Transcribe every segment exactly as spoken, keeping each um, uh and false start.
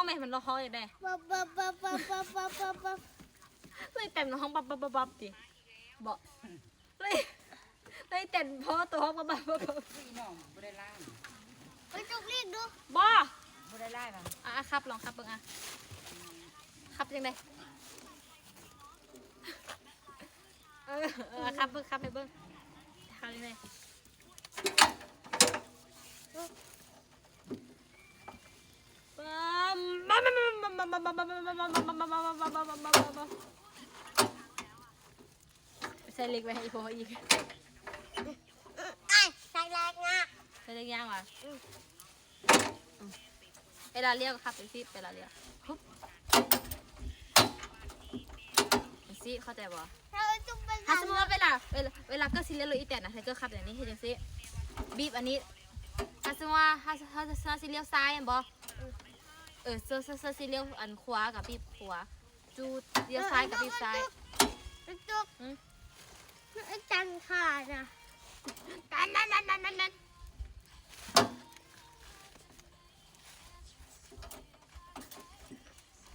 ไม่มันร้องอย่างใด บับบับบับบับบับบับบับบับ เลยแต่งห้องบับบับบับบับดิบอกเลยเลยแต่งเพราะตัวห้องบับบับบับบับ พี่น้องบ่ได้ล่าง ไปจุกเรียกดู บอ บ่ได้ล่างนะ อ่ะอ่ะครับลองครับเบิ่งอ่ะครับยังไงเออเออครับเบิ่งครับให้เบิ่งครับยังไง ใส่เล็กไว้ให้อีพออีก ไอ้ใส่แรงอ่ะ ใส่เล็กย่างวะเวลาเลี้ยวก็ขับไปสิเวลาเลี้ยวปุ๊บสิเข้าใจบ่ เราจุกไป ถ้าสมมติว่าเวลาเวลาเวลาเกิดสิเลี้ยวรถอีแตนนะถ้าเกิดขับอย่างนี้เห็นจังสิบีบอันนี้ถ้าสมมติว่าถ้าถ้าถ้าสิเลี้ยวซ้ายแม่นบ่เออเซอเซอเซอสิเลี้ยวอันขวากับบีบขวาจูดเลี้ยวซ้ายกับบีบซ้าย จุก อืม ไอ้จันขาดนะ ตันตันตันตันตันตัน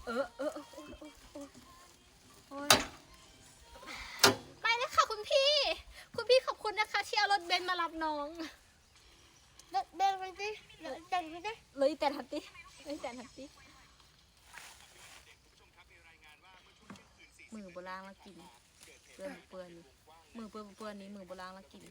เออเออเออโอ้ยโอ้ยโอ้ยโอ้ยไปเลยค่ะคุณพี่ คุณพี่ขอบคุณนะคะที่เอารถเบนซ์มารับน้อง รถเบนซ์ไปสิรถจันไปสิ เลยแต่ทันทีเลยแต่ทันทีมือโบราณมากินเปื่อนเปื่อนนี่มือเปื่อนเปื่อนนี่มือโบราณมากิน